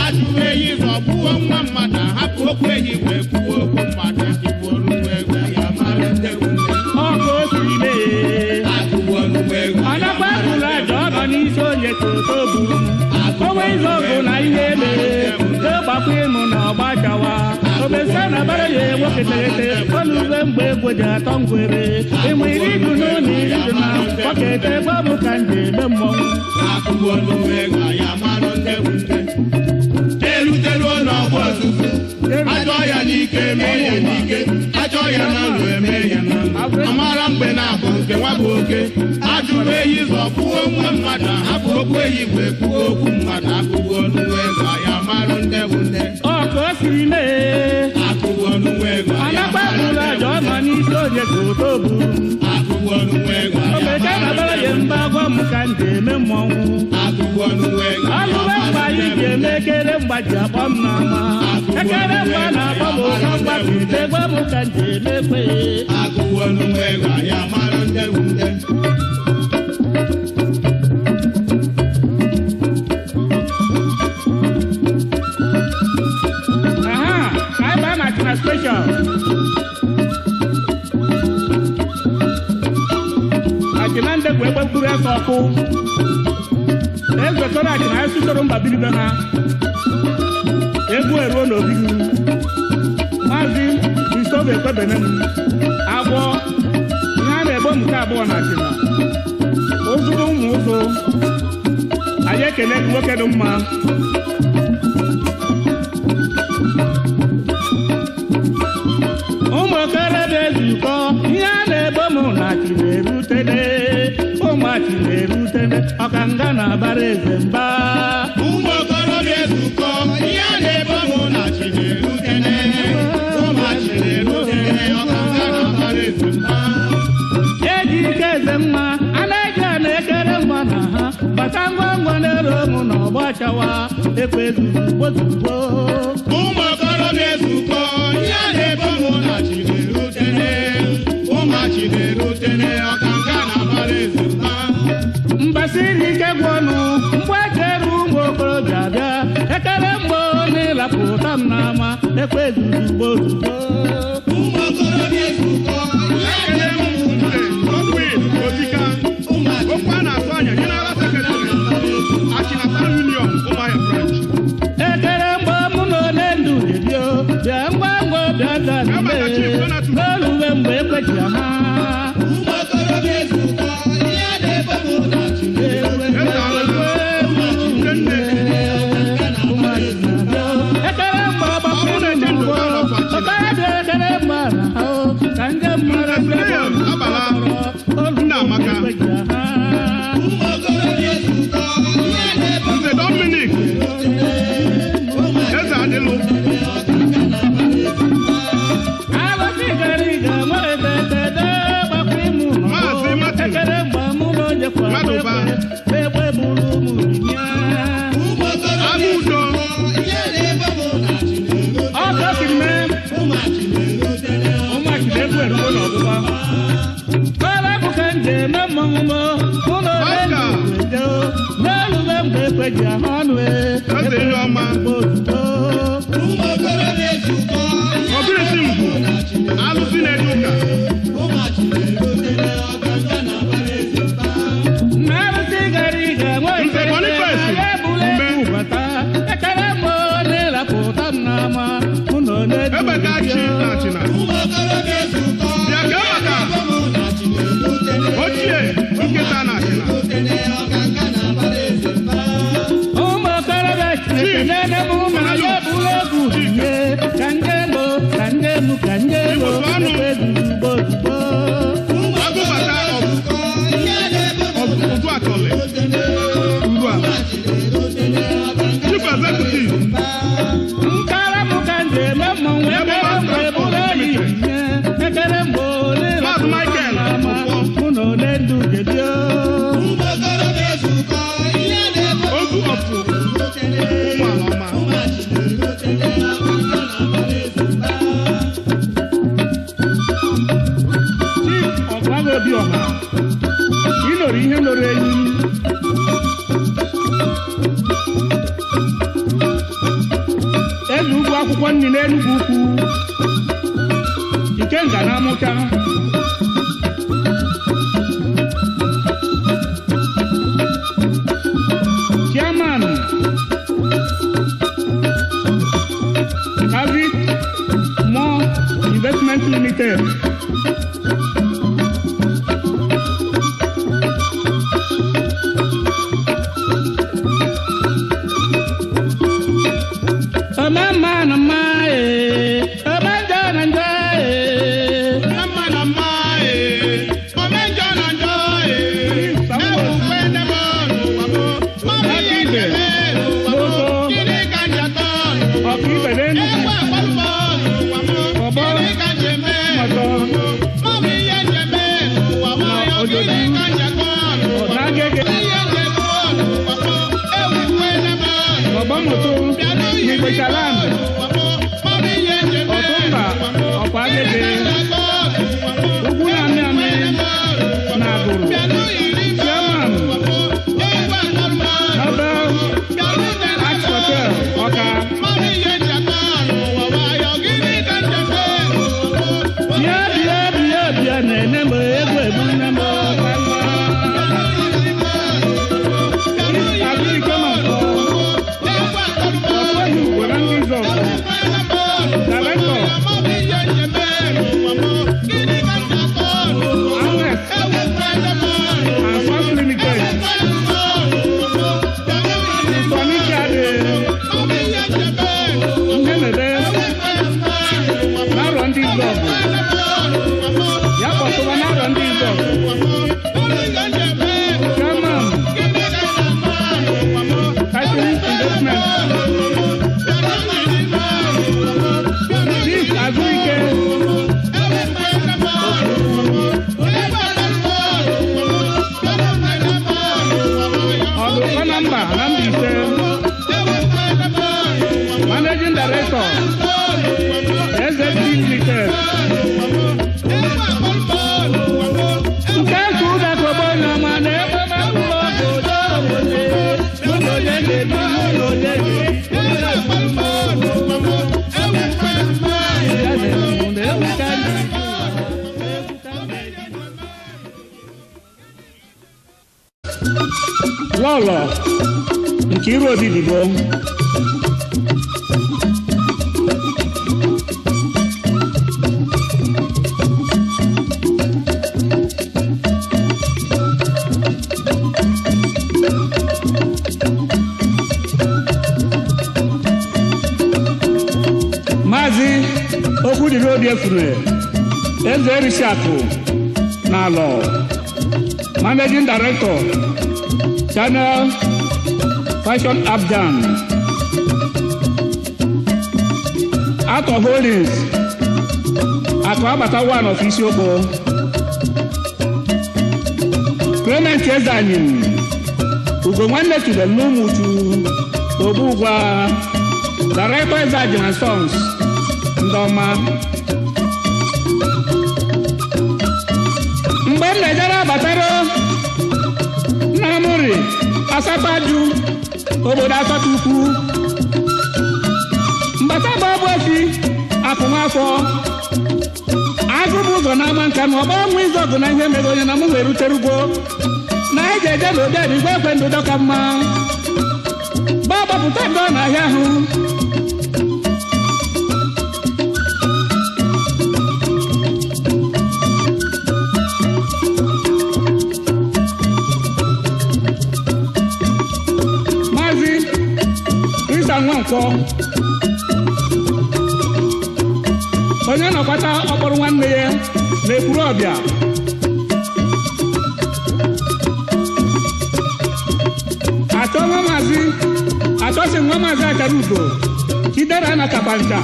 Achụwa ehi zọgbuo nwa mmadụ, hapụ okwu ehi wee kwuo okwu mmadụ, tigbuo nnukwu egwu ya mara ndị nwunye. Ọ ka o siri mee. Atụgbuo nnukwu egwu Ọ ya nakwa mara buru ndị aja ọ nọ n'isi onye ka oto buru. Onwe izu ọgụ na ihe mere gbakwa ịmụ na ọgba chawa obesa na bara ya nwoke teghete olube mgbe egwu ji atọ ngwere ịmụ iri du n'ụlọ iri du na gbakete gbabụ ka nje eme mmọnwụ. Atụgbuo nnukwu egwu ya mara ndị nwunye. Eruteruo n'ọgbọ ozuzu, ajọ ya n'ike mee ya n'ike, ajọ ya na nlụ eme ya na nlụ. Amara mgbe na-abụ nke nwa bụ oke, ajụrụ ehi zọpụo nwa mmadụ, ahapụ okwu ehi wee kwuo okwu mmadụ, akụgbu ọnụ nwa ego ya marụ nde bụ nde. Ọ ka o siri mee. Akụgbu ọnụ nwa ego ya Anakpa marụ buru nde aja bụ ọnọ nde. n'isi onye ka oto buru. Akụgbu ọnụ nwa ego ya Omeke marụ babara nde ya bụ nde. mba gwa m ka m ji eme mmọnwụ. Akụgbu ọnụ nwa ego ya Alụwe marụ mgbe anyị nde ji bụ eme nde. ekere mgba ji akpọ m n'ama. Ekere mgba na-akpọ m ụka mgba bite gwa m ka m ji eme ekwe. Akụgbu ọnụ nwa ego ya marụ nde bụ nde. Aha, ka anyị baa na Tina special. Achịna ndị bụ egbe mkpụrụ ese ọkụ. Ezekọrọ achịna esutoro mba biribe ha. Egwu eruo n'obi gị. Maazị Christopher Ekwebene m. Agwọ, ihe a na-ebo m nke abụọ na achịna. Ụzụrụ ụmụ ụzụ. Anyị ekele gị nwoke dị mma. Ụmụ okorobịa ezukọ, ihe a na-ebo m na chi na-erutene, ụmụachi na-erutene, ọkanga na-abara eze mba. Ụmụ okorobịa ezukọ, ihe a na-ebo mụ na chi na-erutene, ụmụachi na-erutene, ọkanga na-abara eze mba. Eji ike eze mma, a na-eji a na-ekere mma na ha, bata ngwa ngwa n'elu ụmụ na ọgba chawa, ekwe zuzugbo zugbo. Ụmụ okorobịa ezukọ, ihe a na-ebo mụ na chi na-erutene, ụmụachi na-erutene, ọkanga na-abara eze mba. Mbasiri ike gwụ ọnụ, mgbe echere ụmụ okorobịa bịa, ekere mgbe n'ịlapụta m n'ama, ekwe zuzugbo zugbo. Ụmụ okorobịa ezukọ, ihe a na-ebo mụ na chi Godwin Odika, okwu a na-atụ anya General Secretary, Achịna Town Union, Umuahia Branch. Ekere mgbe mụ na ole ndụ dịbịa bịa ngwa ngwa bịa Maka Chief Donatus. n'olube mgbe ekweji ha. Ụmụ okorobịa ezukọ, ihe a na-ebo mụ na chi na-erutene, Eze Nne. Ekere mgbe Ọ bụrụ na eche ndụ ọgbapụrụ ka ọ ọkara bịa ekere mgbe na ha ka ndị mmadụ Leon Abala, Nna Amaka. ekweji ha. ụmụ okorobịa ezukọ, ihe a na-ebo Nze Dominic, Eze Adịlụ, Alụsị gara ije nwere tetete gbapụ ịmụ nọ. Maazị Martin. Ekere mgbe mụ na onye kwa Madụba. ekwe buru ụmụ ya. Ụmụ okorobịa Agụ Udo, ihe na-ebo mụ na chi na-erutene, Ọ ka o siri mee. ụmụachi na-erutene, Ụmụachi na-egwu eruo n'ọgbụgba. Kọla bụ ka m ji eme mmọnwụ m, mụ na ole Oscar. ndụ eje o. N'olube mgbe ekwe ji ahụ ọnụ e. Eze Iheọma. Ozugbo. ụmụ okorobịa ezukọ, ihe Obirisi Ngwu, Alụsị na-eje ụka, ụmụachi na-erutene, ọkanga na-abara eze mba. Na arụsị gara ije nwe Nze Boniface ya ebula Ume. egwu bata. Ekele m n'ịlapụta m n'ama, mụ na onye dị Ebeka Chi na Achịna, Ụmụ okorobịa ezukọ, Bịa kee maka ebo mụ na chi na-erutene, ochie nkịta na Achịna, erutene, ọkanga na-abara eze mba. Ụmụ okorobịa Chineke na-ene m ma ya ebula egwu ihe. Ka nje mo, ka nje mụ, ka nje mo, Igbo tụọ ọnụ. ekwe zuzugbo ozugbo. Ụmụ Agụbata okorobịa ezukọ, ihe na-ebo mụ na Ọgụ Atọlị, erutene, Uruala, ụmụachi na-erutene, ọkanga Chief Executive, Nkara m ka nje eme mmọnwụ Ebe ekere Master mgbe Transport ebula eyi Limited. ihe. Ekere mgbe ole Maazị Michael ama, Ụfọ. mụ na ole ndụ jebio. Ụmụ okorobịa ezukọ, ihe na-ebo mụ Ozu ọfụ, na-erutene, Ụmụala Ọma, ụmụachi na-erutene, ọkanga na-abara eze mba. Chief Ọgụagụ Obiọha, ị nọrọ ihe nọrọ enyi. Eze ugwu akwụkwọ nri n'Enugwu ukwu, Ikenga na Amụcha. Chairman, David Mo Investment Limited. Ọma mma Bịa bịa bịa bịa na-ene m egwu egbu nne m. Azụike ma nkọ. Ọsọghị ugboro ndị Izọgụ. Director. Alex and Sons Limited. Nsọnike dị Nnemebe n'arọ ndị Izọgụ. Ya kpọtụba n'arọ ndị Izọgụ. Chairman Titanic Investment. Chief Azụike. Ọdụkọ na mba na Mbaise. Managing Director SFD Limited. Nke ka ụda kobo n'ọma na-ekpe mkpụrụ obodo obodo ụlọ onye ga-ebi ụlọ onye ga-ebi. Ya na-ewu na ewu ka ndị. Lọlọ nke iru obibibo. Maazị Okwudiri Obiefune, Eze Erisiakụ n'Alọ, Managing Director, Channel Fashion Abjan, Atọ Holdings, Akụ Abata One of Isiokpo, Clement Ezeanyim, Ugo Nwanne Tubelu n'Ụmụchu, Ogbugwa, Director Ezeanyim and Sons, ndị ọma. Mgbe m na-ejere abatara nna m ri asatọ ajụ obodo asatọ ukwu mgbata bụ ọbụ efi akụmafọ agụ bụ ụzọ n'ama nka ma ọ bụ ọnwa izu ọgụ na ihe mere onye na mụ wee ruterugwo na anyị ga-eje na obi adịgwa ekwe ndụ dọka mma gbaa gbapụta ndị ọ na-ahịa ahụ. Maazị Risa Nwankwọ onye nọkwata ọkpọrọ nwanne ya na-ekwuru ọbịa achọ nwa maazị achọsị nwa maazị akara ugo chidera na kapancha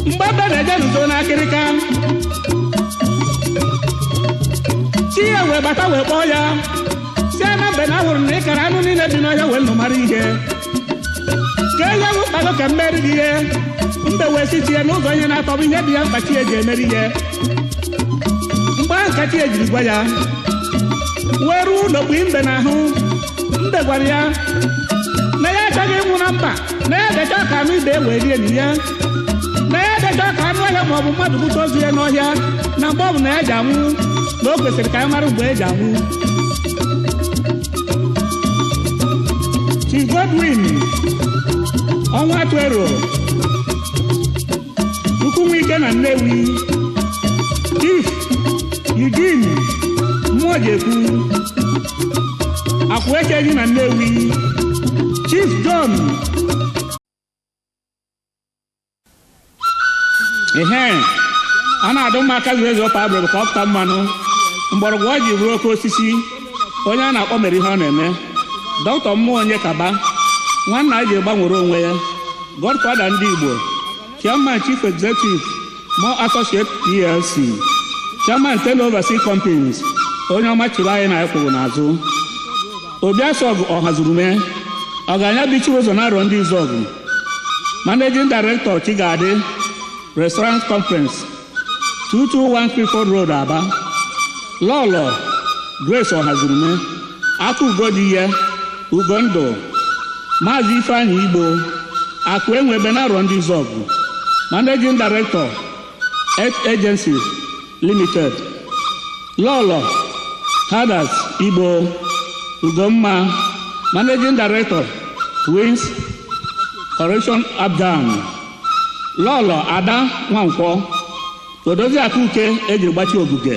mgbe ebe na-eje nso n'akịrịka chi ya wee bata wee kpọọ ya si na mbe na ahụrụ na ịkara anụ niile dị n'ọhịa wee nụ mara ihe ka ihe bụ mkpado ka mmeri gị ihe mbe wee si chi ya n'ụzọ ihe na-atọbụ ihe dị ya mkpa chi ya ji emeri ihe mgbe ahụ ka chi ya jiri gwa ya wee ruo ụlọ kpui mbe n'ahụ. Mbe gwara ya na ya achọghị ịnwụ na mba, na ya dechọ ka anụ ibe wee rie enyi ya, na ya dechọ ka anụ ọhịa ma ọ bụ mmadụ bute ozu ya n'ọhịa, na mgbe ọ bụ na ya ji anwụ na o kwesịrị ka ya mara mgbe e ji anwụ. Chief Godwin Ọnwa Twero Chukwunwike na Nnewi, Chief Eugene Mmụọjekwu Akwụecheghị na Nnewi, Chief John Ehe a na-adụ mma aka zuru ezu ọpa abụrụ ka ọ pụta mmanụ mgbọrọgwụ ọ ji bụrụ oke osisi onye a na-akpọ mere ihe ọ na-eme. Dọkịta mmụọ onye kaba nwanna anyị ji gbanwere onwe ya, Godfather ndị Igbo, Chairman Chief Executive More Associate PLC, Chairman Ten Overseas Companies, onye ọma chịrị anyị na anyị kwụrụ n'azụ. Obiasọgụ Ọhazurume ọgaranya bichiri ụzọ na arọ ndị Izọgụ, Managing Director Chigadi Restaurant Conference, 221 Clifford Road, Aba. Lọlọ Grace Ọhazurume, Akụ Ugodi ya, Ugondụ, Maazị Ifeanyị Igbo, Akụ Enwebe na arọ ndị Izọgụ, Managing Director, Health Agency Limited. Lọlọ Hadas Igbo Ugomma, Managing Director, Wings Correction Abdan. Lọlọ Ada Nwankwọ, Odozi Akụke ejiri gbachi ogige.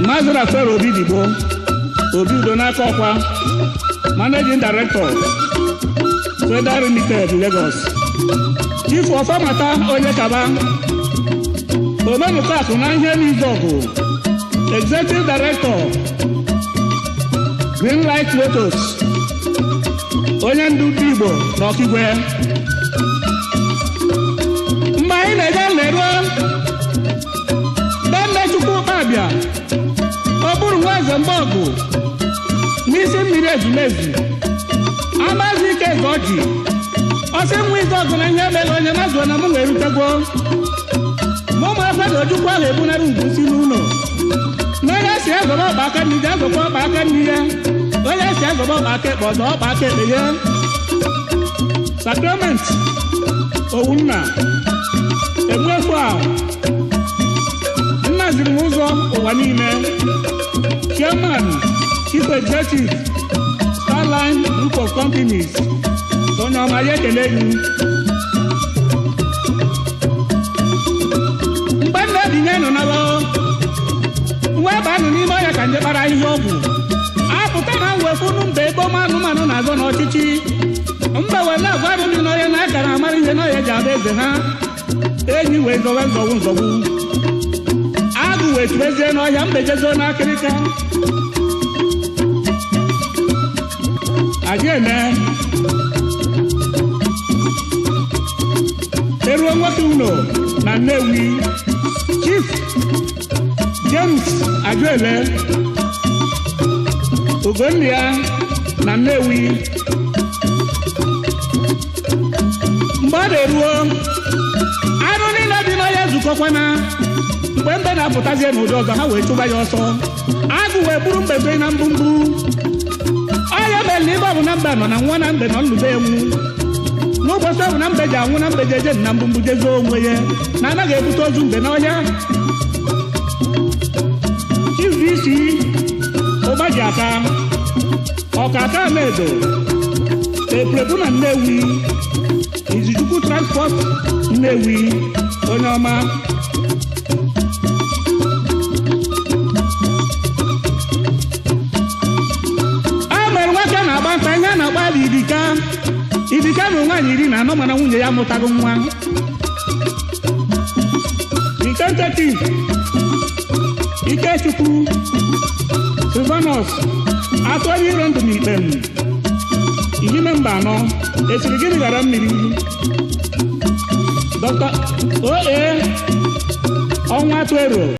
Maazị Rafael Obi Digbo, Obi Udo n'aka ọkwa, Managing Director, Federal Limited, Lagos. Chief Ọfọmata Onyekaba, Omenụkakụ na ihe n'Izọgụ, Executive Director, Greenlight Motors, onye ndu ndị Igbo n'Ọkigwe. Mgbe anyị na-eje leruo be nne Chukwu Abịa, ọ bụrụ nwa eze mgbe ọgụ n'isi mmiri ezumezu, amazi ike eze ọjị, ọsị nwa ize ọgụ na ihe mere onye mazụọ na mụ wee rutegwo ma ụmụ afọ Ojukwu ahụ ebunara ugwu si n'ụlọ na onye si azọba ọkpa aka nri ya azọkwa ọkpa aka nri ya, onye si azọba ọkpa aka ekpe ọzọ ọkpa aka ekpe ya. Sacrament Owunna Egbuefu a nna ziri m ụzọ ụwa niile, Chairman, Chief Executive, Starline Group of Companies, onye ọma ya ekele gị. Mgbe nna ebinye nọ na nwa ebe anụ n'ime ọhịa ka nje kpara ahịhịa ọgwụ apụta na mwefunu mba ebe ụmụ anụmanụ na-azọ n'ọchịchị mba wee na-agwa arụ dị n'ọhịa na akara amara ihe n'ọhịa ji abụ eze ha. Enyi wee zọwe nzọgbu nzọgbu, agụ wee tubezie n'ọhịa, mbe jezo n'akịrịka. Aja eme eruo nwoke ụlọ na Nnewi, Chief James Ajuele Ugonna ya na Nnewi. Mgbe ọ na-eruo, anụ niile dị n'ọhịa zukọkwana. Mgbe mbe na-apụtazie n'ụdị ọzọ, ha wee chụba ya ọsọ. Agụ wee buru mbe bee na mbumbu ọhịa mere na ibe ọ bụ na mbe nọ na nwa na mbe nọ nlube enwu. N'ụbọchị ọ bụ na mbe ji anwụ na mbe ji eje na mbumbu jezuo onwe ya na anaghị ebute ozu mbe n'ọhịa. Chief isi ụbaji aka ọkaka amedo eprebu na Nnewi, Izuchukwu Transport Nnewi, onye ọma. A mere nwoke na-agba nta ihe a na-agba ala idika idika na nwaanyị 14 mana nwunye ya amụtaghị nwa. The tentative Ikechukwu Silvanus atụ onye iro ndụ n'ikpe m ihime mba anọ esiri gịnị ghara mmiri. Dr. OA ọnwa atụ ero.